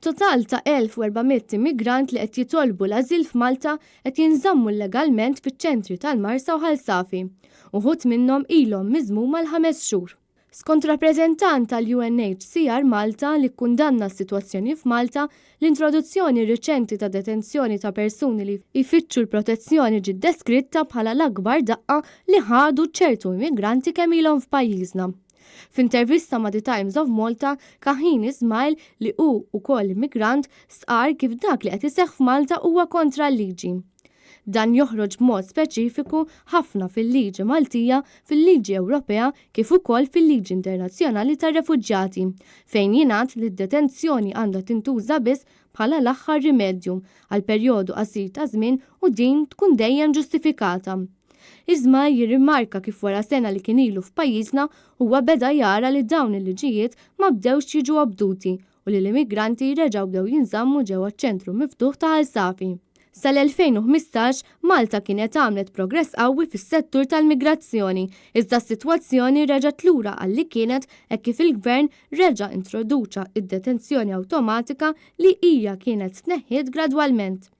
Total ta' 1,400 immigrant li qed jitolbu l-ażil f'Malta qed jinżammu llegalment fiċ-ċentri tal-Marsa u Ħal Safi. Uħud minnhom ilhom miżmuma l-ħames xhur. Skont rappreżentant tal-UNHCR Malta li kkundanna s-sitwazzjoni f'Malta, l-introduzzjoni riċenti ta' detenzjoni ta' persuni li jfittxu l-protezzjoni ġiet deskritta bħala l-akbar daqqa li ħadu ċertu immigranti kemm ilhom f'pajjiżna. F'intervista ma' The Times of Malta, Kahin Ismail, li hu wkoll immigrant, stqarr kif dak li qed iseħħ f'Malta huwa kontra l-liġi. Dan joħroġ b'mod speċifiku ħafna fil-liġi Maltija, fil-liġi Ewropea kif ukoll fil-liġi internazzjonali tar-refuġjati, fejn jingħad li d-detenzjoni għandha tintuża biss bħala l-aħħar rimedju għal perjodu qasir ta' żmien u din tkun dejjem ġustifikata. Ismail jirrimarka kif wara sena li kien ilu f'pajjiżna huwa beda jara li dawn il-liġijiet ma bdewx jiġu obduti u li l-immigranti reġgħu bdew jinżammu ġewwa ċ-ċentru miftuħ ta' Ħal Safi. Sal-2015, Malta kienet għamlet progress qawwi fis-settur tal-migrazzjoni, iżda s-sitwazzjoni reġgħet lura għal li kienet hekk kif il-Gvern reġa' introduċa d-detenzjoni awtomatika li hija kienet tneħħiet gradwalment.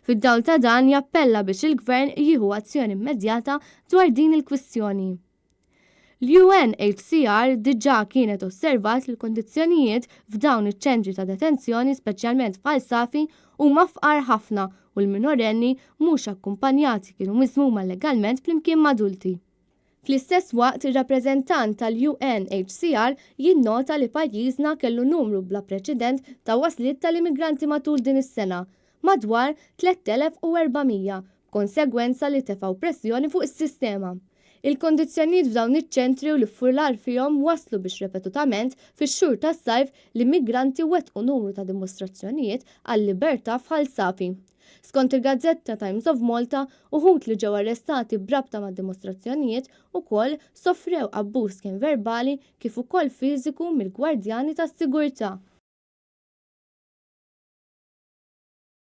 Fid-dawl ta' dan jappella biex il-Gvern jieħu azzjoni immedjata dwar din il-kwistjoni. L-UNHCR diġà kienet osservat li l-kundizzjonijiet f'dawn iċ-ċentri ta' detenzjoni speċjalment f'Ħal Safi huma fqar ħafna u l-minorenni mhux akkumpanjati kienu miżmuma llegalment flimkien ma' adulti. Fl-istess waqt, ir-rappreżentant tal-UNHCR jinnota li pajjiżna kellu numru bla preċedent ta' wasliet tal-immigranti matul din is-sena, madwar 3,400, b'konsegwenza li tefgħu pressjoni fuq is-sistema. Il-kundizzjonijiet f'dawn iċ-ċentri u l-iffurlar fihom wasslu biex repetutament fix-xhur tas-sajf l-immigranti wettqu numru ta' dimostrazzjonijiet għal-libertà f'Ħal Safi. Skont il-gazzetta Times of Malta, uħud li ġew arrestati b'rabta mad-dimostrazzjonijiet ukoll sofrew abbuż kemm verbali kif ukoll fiżiku mill-gwardjani tas-sigurtà.